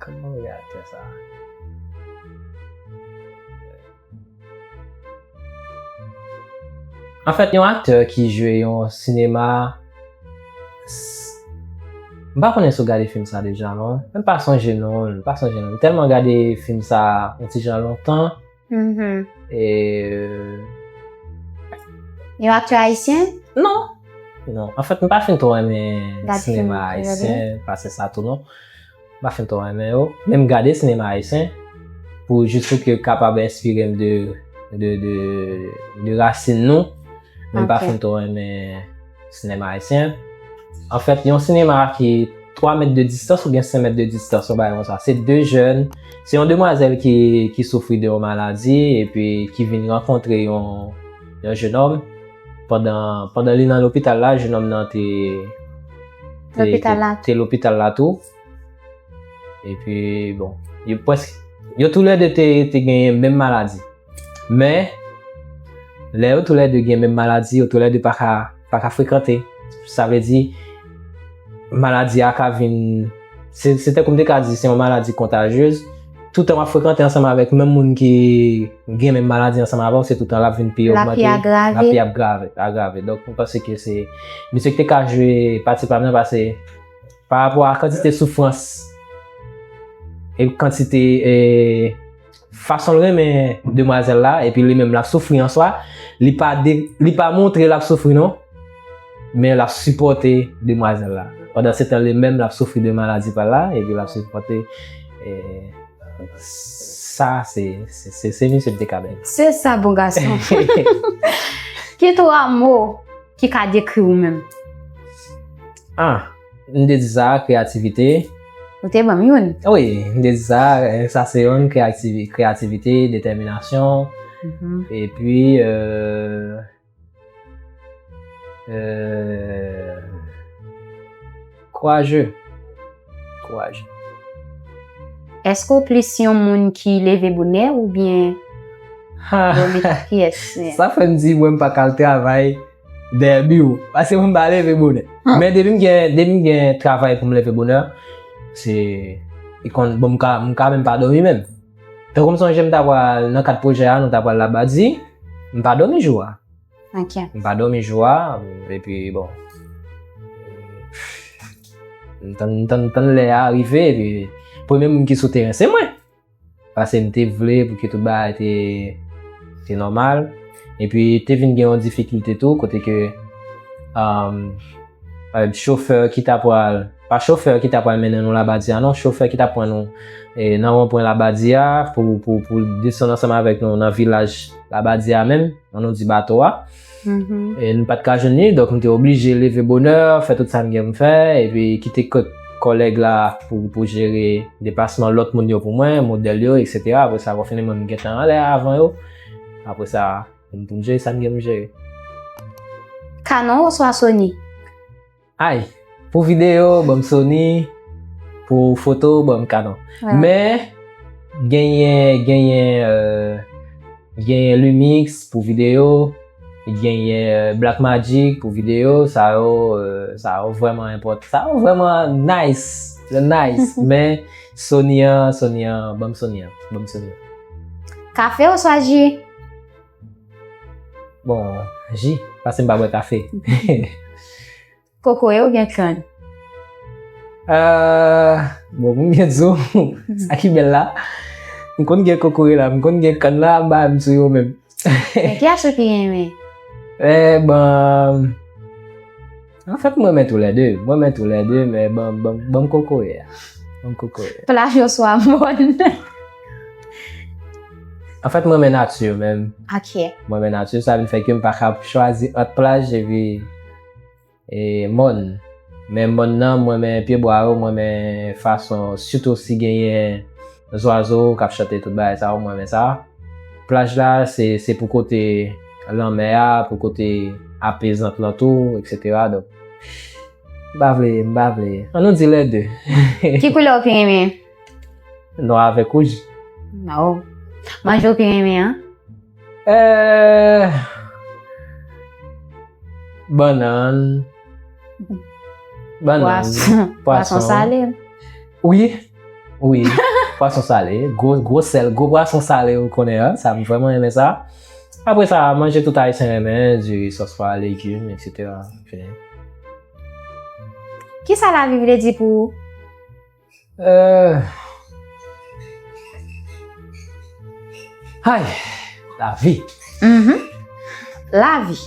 Kòman rele aktè sa? Anfèt, yon aktè ki jwe yon sinema, s- m pa konnen si w gade fim sa deja, non. M pa sonje non, m pa sonje non. M tèlman gade fim sa yon ti jan lontan. Mhm. E, yon aktè ayisyen? Non. Non. Anfèt, m pa fin twò renmen sinema ayisyen, pase sa tou, non. M pa fin twò renmen yo. Men m gade sinema ayisyen pou jis pou ke kapab enspire m de, de, de, de rasin nou. Men m pa fin twò renmen sinema ayisyen. Anfèt, yon sinema ki twa mèt de distans oubyen senk mèt de distans, yon bagay konsa. Se de jèn, se yon demwazèl ki, ki soufri de yon maladi epi ki vin rankontre yon, yon jennòm. Pandan, pandan li nan lopital la, jennòm nan te, te, te, te lopital la tou. Epi, bon, yo prèske, yo toulède te, te genyen menm maladi. Men, lè yo toulède gen menm maladi, yo toulède pa ka, pa ka frekante. Sa vle di, maladi a ka vin, se, se tankou m te ka di, se yon maladi kontajyez. Toutan w ap frekante ansanm avèk menm moun ki gen menm maladi ansanm avè w, se toutan l ap vin pi ogmante, l ap pi agrave. Donk, mwen panse ke se misye ki te ka jwe pati pa m nan, paske pa rapò a kantite soufrans e kantite, e, fason l renmen demwazèl la, epi li menm l ap soufri an swa, li pa de, li pa montre l ap soufri non, men l ap sipòte demwazèl la. Pandan se tan li menm l ap soufri de maladi pa l la, epi l ap sipòte, e, sa, se, se, se, se misye m te ka bay. Se sa, bon gason. Ki twa mo ki ka dekri ou menm? Ah, m te di sa, kreyativite. Ou te ban m youn. Wi, m te di sa, e, sa se youn, kreyativi-, kreyativite, detèminasyon. Mhm. Epi, e, e, kouraje. Kouraje. Èske w plis yon moun ki leve bonè oubyen dòmi? Kiyès? Sa fè m di mwen m pa ka al travay dèyè biwo. Paske mwen m pa leve bonè. Men depi m gen, depi m gen travay pou m leve bonè, se, e konn, bon, m ka, m ka menm pa dòmi menm. Tankou m sonje m ta pral nan kad pwojè a, nou ta pral Labadi, m pa dòmi jou a. Ok. M pa dòmi jou a, epi bon. M tann, m tann, tann lè a rive, epi premye moun ki sou teren, se mwen. Paske m te vle pou ke tout bagay te, te nòmal. Epi te vin gen yon difikilte tou, kote ke, um, e, chofè ki ta pral, pa chofè ki ta pral mennen nou Labadi a non, chofè ki ta pran nou, e, nan wonpwen Labadi a pou, pou, pou desann ansanm avèk nou nan vilaj Labadi a menm, an nou di bato a. Mhm. E nou pa t ka jwenn li, donk m te oblije leve bonè, fè tout sa m gen pou m fè, epi kite kòk kòlèg la pou, pou jere deplasman lòt moun yo pou mwen, modèl yo, etsetera. Apre sa, konfini mwen, m gentan anlè avan yo. Apre sa, m pou m jere sa m gen pou m jere. Canon oswa Sony? Ay, pou videyo, ban m Sony, pou foto, ban m Canon. Wè. Men, genyen, genyen, e, genyen Lumix pou videyo, genyen, e, Blackmagic pou videyo, sa yo, e, sa yo vrèman enpòtan, sa yo vrèman nice, yo nice, men Sony an, Sony an, ban m Sony an, ban m Sony an. Kafe oswa ji? Bon, ji, paske m pa bwè kafe. Kokoye oubyen kann? Ah, bon, pou m byen di w, sa ki bèl la, m konn gen kokoye la, m konn gen kann la, m pa menm sou yo menm. Men kiyès ou pi renmen? Eh, bon, anfèt, mwen renmen toulède, mwen renmen toulède, men bon, bon, bon kokoye a. Bon kokoye. Plaj oswa mòn? Anfèt, mwen renmen nati menm. Ok. Mwen renmen nati, sa vin fè ke m pa ka chwazi ant plaj epi e, mòn. Men mòn nan, mwen renmen pyebwa yo, mwen renmen fason, sitou si genyen zwazo k ap chante tout bagay sa yo, mwen renmen sa. Plaj la, se, se pou kote lanmè a, pou kote apezant lan tou, et cetera. Donk, m pa vle, m pa vle. An nou di lè de. Ki koulè w pi renmen? Nwa avèk wouj. Oh. Manje w pi renmen an? Eh, bannann. Bannann. Pwason. Pwason sale. Wi. Wi. Pwason sale. Gwo, gwo sèl, gwo pwason sale ou konnen an. Sa, m vrèman renmen sa. Apre sa, manje tout ayisyen renmen, diri, sòs pwa, legim, et cetera. Fini. Kisa lavi vle di pou ou? Euh, Ay, lavi. Mhm. Lavi.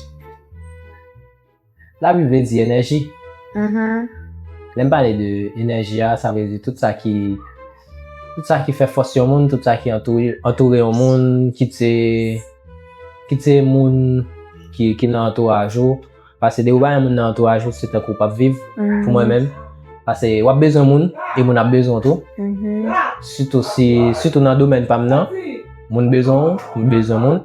Lavi vle di enèji. Mhm. Lè m pale de enèji a, sa vle di tout sa ki, tout sa ki fè fòs yon moun, tout sa ki antoure, antoure yon moun, kit se, kit se moun ki, ki nan antouraj ou, Paske depi w pa gen moun nan antouraj ou, se tankou w p ap viv, pou mwen menm. Paske w ap bezwen moun, e moun ap bezwen w tou. Sitou si, sitou nan domèn pa m nan, moun bezwen w, m bezwen moun.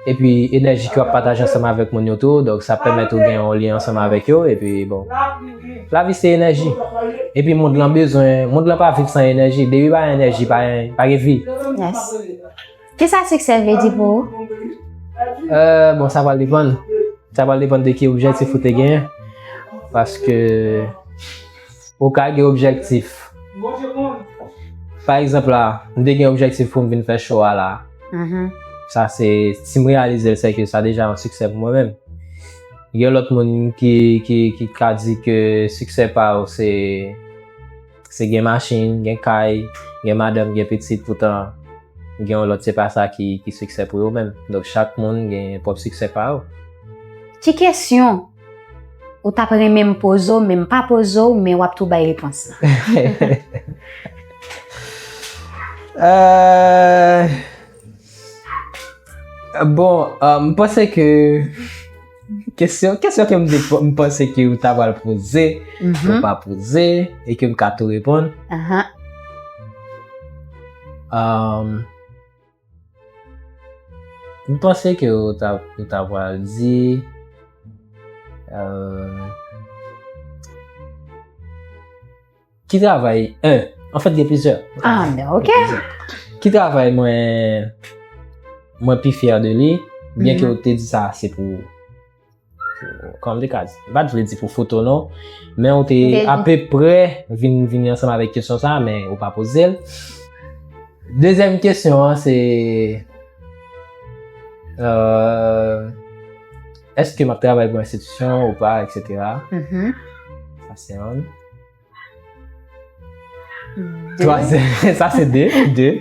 Epi enèji ke w ap pataje ansanm avèk moun yo tou, donk sa pèmèt ou gen yon lyen ansanm avèk yo, epi bon. Lavi se enèji. Epi mond lan bezwen, mond lan pa viv san enèji. Depi pa gen enèji, pa gen, pa gen vi. Yes. Kisa siksè vle di pou ou? Euh, bon, sa pral depann. Sa pral depann de ki objektif ou te genyen. Paske ou ka gen objektif. Pa egzanp la, m te gen objektif pou m vin fè show a la. Sa se, si m reyalize l, se ke sa deja yon siksè pou mwen menm. Gen lòt moun ki, ki, ki ka di ke siksè pa yo se, se gen machin, gen kay, gen madanm, gen pitit, poutan gen yon lòt, se pa sa ki, ki siksè pou yo menm. Donk, chak moun gen pwòp siksè pa yo. Ki kesyon ou t ap renmen m poze w, men m pa poze w, men w ap tou bay repons lan? Euh, bon, euh, m panse ke kesyon, kesyon ke m te, m panse ke ou ta pral poze, ou pa poze, e ke m ka tou reponn. Euh, M panse ke ou ta, ou ta pral di, euh, ki travay, en, anfèt, gen plizyè. Ah, men ok. Gen plizyè. Ki travay mwen, mwen pi fyè de li, byen ke ou te di sa, se pou Kòm m te ka di, m pa t vle di pou foto non, men ou te apeprè vin, vini ansanm avèk kesyon sa a, men ou pa poze l. Dezyèm kesyon an, se, euh, èske m ap travay pou enstitisyon ou pa, et cetera. Sa se youn. Twazyèm, sa se de, de.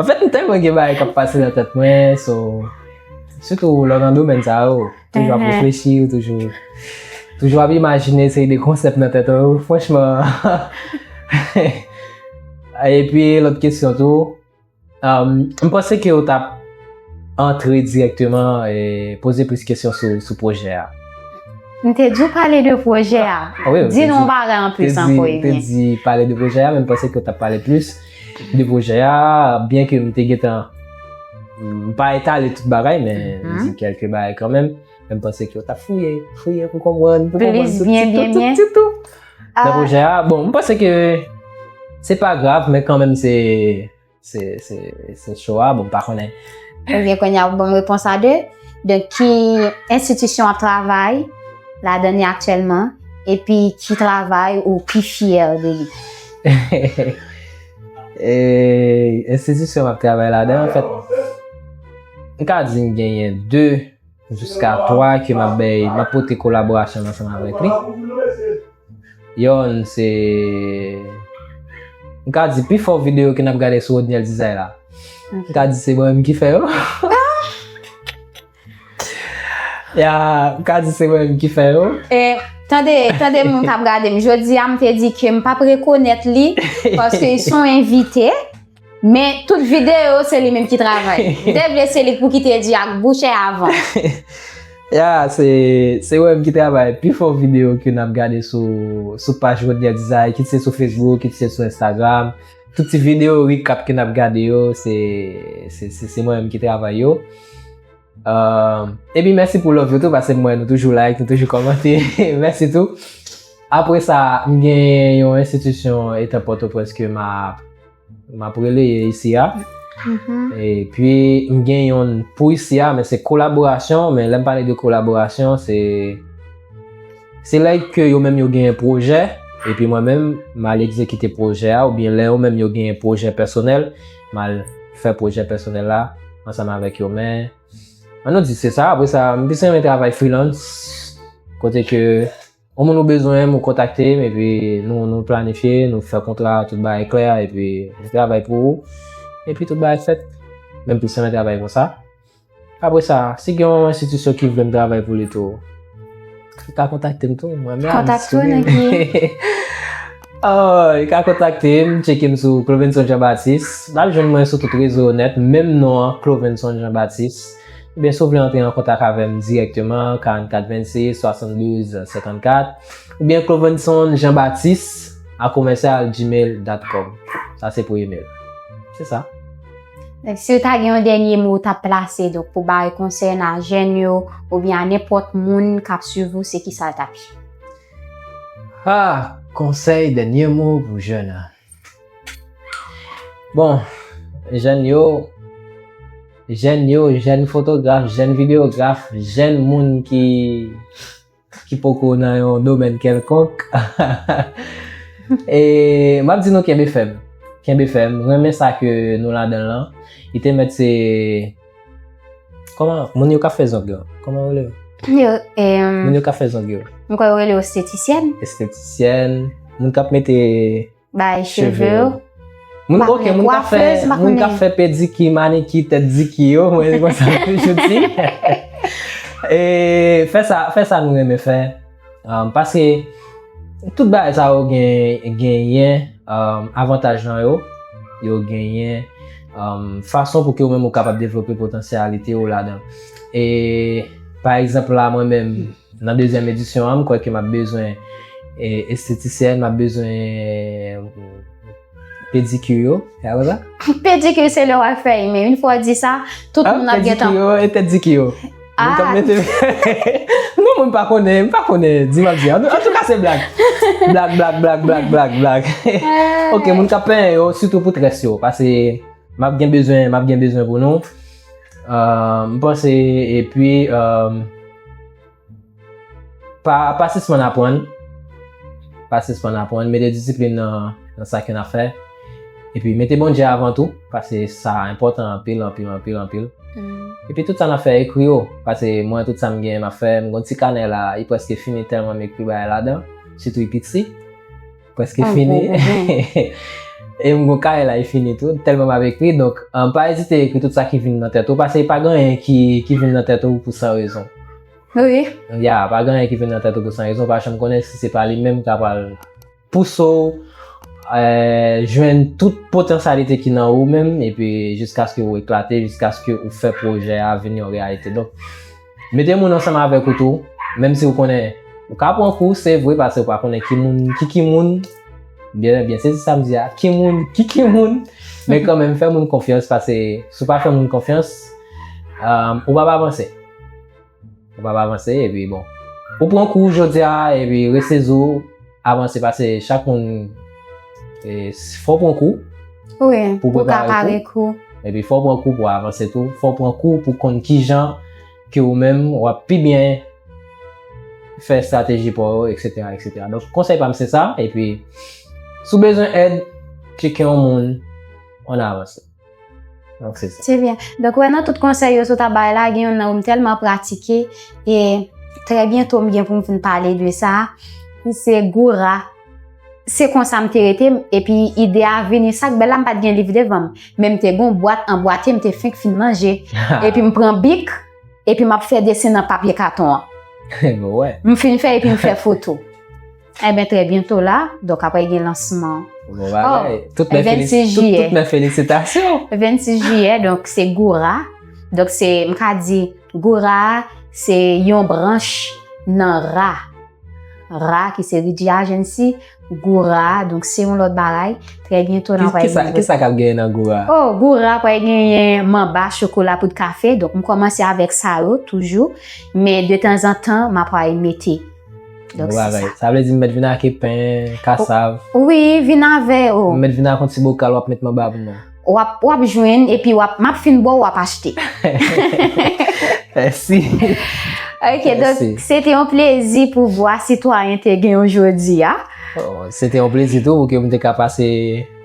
Anfèt, m tèlman gen bagay k ap pase nan tèt mwen, so, sitou lè w nan domèn sa yo, toujou ap reflechi, ou toujou, toujou ap imajine seri de konsèp nan tèt ou, franchman. Epi, lòt kesyon tou, Um, m panse ke w t ap antre dirèkteman e poze plis kesyon sou, sou pwojè a. M te di w pale de pwojè a. Ah, wi, di nou yon bagay anplis ankò, Emien. Te di pale de pwojè a, men m panse ke w t ap pale plis de pwojè a, byen ke m te gentan, m pa etale tout bagay, men m di kèlke bagay kanmenm. Men m panse ke w t ap fouye, fouye pou konprann, pou konprann tout ti tou, tout ti tou nan pwojè a. Bon, m panse ke se pa grav, men kanmenm se Se, se, se cho a, bon, m pa konnen. Ebyen, kounye a, ou ban m repons a de. Donk, ki enstitisyon w ap travay ladan li aktyèlman? Epi, ki travay ou pi fyè de li? E, enstitisyon m ap travay ladan, anfèt, m ka di m genyen de jiska twa ke m ap bay, m ap pote kolaborasyon m ansanm avèk li. Youn, se, m ka di, pifò videyo ke n ap gade sou Rodniel Design la. M ka di se mwen menm ki fè yo. Ya, m ka di se mwen menm ki fè yo. E, tande, tande moun k ap gade m. Jodi a, m te di ke m p ap rekonèt li, paske l se yon envite. Men tout videyo se li menm ki travay. M te vle se li pou kite di ak bouch e avan. Ya, se se ou menm ki travay pi fò videyo ke n ap gade sou sou paj Rodniel Design, kit se sou Facebook, kit se sou Instagram. Tout ti videyo recap ke n ap gade yo, se se se se mwen menm ki travay yo. Epi mèsi pou love yo tou, paske m wè nou toujou like, nou toujou kòmante. Mèsi tou. Apre sa, m gen yon enstitisyon etan Pòtoprens ke m ap m ap releye isi a. Epi m gen yon pou isi a, men se kolaborasyon, men lè m pale de kolaborasyon, se se lè ke yo menm yo gen pwojè, epi mwen menm m al egzekite pwojè a, oubyen lè yo menm yo gen pwojè pèsonèl, m al fè pwojè pèsonèl la ansanm avèk yo. Men an nou di se sa, apre sa m plis renmen travay freelance, kote ke yon moun ou bezwen m ou kontakte m, epi nou nou planifye, nou fè kontra, tout bagay klè, epi m travay pou ou, epi tout bagay fèt. Men m plis renmen travay konsa. Apre sa, si gen yon enstitisyon ki vle m travay pou li tou, li ka kontakte m tou. Mwen menm kontakte w nan ki? Oh, li ka kontakte m, tcheke m sou Clovenson Jean Baptiste. L al jwenn mwen sou tout rezo yo nèt, menm non an, Clovenson Jean Baptiste. Oubyen si w vle antre an kontak avè m dirèkteman, karannkat vennsis, swasanndouz, senkannkat, oubyen Clovenson Jean Baptiste a commercial gmail dot com. Sa se pou email. Se sa. Donk, si w ta gen yon dènye mo w t ap plase, donk, pou bay konsèy a jèn yo, oubyen a nenpòt moun k ap swiv ou, se kisa l t ap ye? Ah, konsèy, dènye mo pou jèn an. Bon, jèn yo, jèn yo, jèn fotograf, jèn videograf, jèn moun ki ki poko nan yon domèn kèlkonk. E m ap di nou kenbe fèm. Kenbe fèm. Renmen sa ke nou ladan l lan. Li te mèt se kòman moun yo k ap fè zong yo. Kòman yo rele yo? Yo, em, moun yo k ap fè zong yo. M kwè yo rele yo estetisyèn. Estetisyèn. Moun k ap mete bay cheve yo. Moun, ok, moun k ap fè, moun k ap fè pediki, maniki, tèt diki yo, mwen se konsa m toujou di. E fè sa, fè sa nou renmen fè. Um, paske tout bagay sa yo gen, genyen, um, avantaj nan yo, yo genyen, um, fason pou ke ou menm ou kapab devlope potansyalite ou ladan. E pa egzanp la, mwen menm, nan dezyèm edisyon an, m kwè ke m ap bezwen, e, estetisyèn, m ap bezwen, e, pedikir yo. E apre sa? Pedikir se lè w al fè, men yon fwa w di sa, tout moun ap gentan. Pedikir yo e tèt diki yo. Moun k ap mete. Non, mwen pa konnen, m pa konnen, di m ap di. An, antouka, se blag. Blag, blag, blag, blag, blag, blag. Ok, moun k ap penyen yo, sitou pou très yo, paske m ap gen bezwen, m ap gen bezwen pou nou. Euh, m panse, epi, euh, Pa, pa sispann aprann. Pa sispann aprann. Mete disiplin nan, nan sa ke n ap fè. Epi mete Bondye avan tou, paske sa enpòtan anpil, anpil, anpil, anpil. Epi tout sa n ap fè, ekri yo, paske mwen, tout sa m genyen m ap fè, m gon ti kanè la, li prèske fini tèlman m ekri bagay ladan, sitou li piti, prèske fini. E m gon kay la, li fini tou, tèlman m ap ekri. Donk, pa ezite ekri tout sa ki vin nan tèt ou, paske pa gen anyen ki, ki vin nan tèt ou pou san rezon. Wi. Ya, pa gen anyen ki vin nan tèt ou pou san rezon, ou pa janm konnen si se pa li menm k ap al pouse w, eh, jwenn tout potansyalite ki nan ou menm, epi jiskaske ou eklate, jiskaske ou fè pwojè a vin yon reyalite. Donk, mete moun ansanm avèk ou tou, menm si ou konnen ou ka pran kou, se vre, paske ou pa konnen ki moun, ki ki moun, byen, byen sezi sa m di a, ki moun, ki ki moun, men kanmenm fè moun konfyans, paske si w pa fè moun konfyans, eh, ou p ap avanse. Ou p ap avanse, epi bon. Ou pran kou jodi a, epi resezi w, avanse, paske chak moun, e, fò w pran kou pou w prepare kou. Epi fò w pran kou pou w avanse tou. Fò w pran kou pou w konn kijan ke ou menm w ap pi byen fè estrateji pa w yo, etsetera, etsetera. Donk, konsèy pa m se sa, epi si w bezwen èd, tcheke yon moun, ann avanse. Donk, se sa. Se byen. Donk, wè, nan tout konsèy yo sot ap bay la, gen youn nan yo m tèlman pratike, e trè byento m gen pou m vin pale de sa, ki se Goura. Se konsa m te rete, epi ide a vini, sa k bèl la, m pa t gen liv devan m, men m te gen yon bwat anbwate, m te fenk fin manje, epi m pran bik, epi m ap fè desen nan papye katon an. M fin fè, epi m fè foto. Enben, trè byento la, donk, apre gen lansman Bon bagay. Tout mè vennsis felis- tout- jiyè. Tout mè felisitasyon. Vennsis jiyè, donk se Goura. Donk se, m ka di, Goura se yon branch nan Ra. Ra ki se Ridji Agency, Goura, donk se yon lòt bagay. Trè byento nan pral Kisa, gen kisa k ap genyen nan Goura? Oh, Goura pral genyen manba, chokola, poud kafe. Donk m kòmanse avèk sa yo toujou, men de tanzantan m ap pral mete. Donk se sa. Sa vle di m mèt vin ak pen, kasav. Wi, vin avè yo. M mèt vin ak yon ti bokal, w ap met manba pou mwen. W ap, w ap jwenn, epi w ap, m ap fin ba w, w ap achte. Mèsi. Ok, donk se te yon plezi pou Vwa Sitwayen te gen yon jodi a. Oh, se te yon plezi tou pou ke m te ka pase.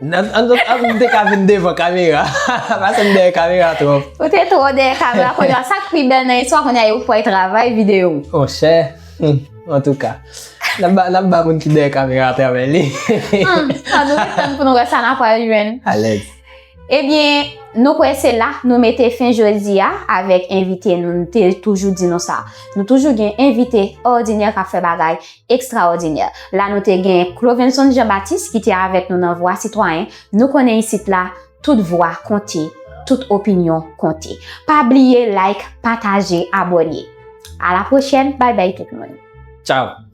An, an, an, m te ka vin devan kamera. Pase m dèyè kamera twòp. Ou te twò dèyè kamera, kounye a sa k pi bèl nan istwa, kounye a yo fè travay videyo. Monchè, hmm, antouka, n ap ba, n ap ba moun ki dèyè kamera a travay li. Hmm, an nou ret tann pou nou wè sa n ap pral jwenn. Alèz. Ebyen, nou kwè se la nou mete fen jodi a avèk envite nou. Nou te toujou di nou sa. Nou toujou gen envite òdinè k ap fè bagay ekstraòdinè. La nou te gen Clovenson Jean Baptiste ki te avèk nou nan Vwa Sitwayen. Nou konnen isit la, tout vwa konte, tout opinyon konte. Pa bliye like, pataje, abòne. A la pwochèn, bay bay tout moun. Tchao.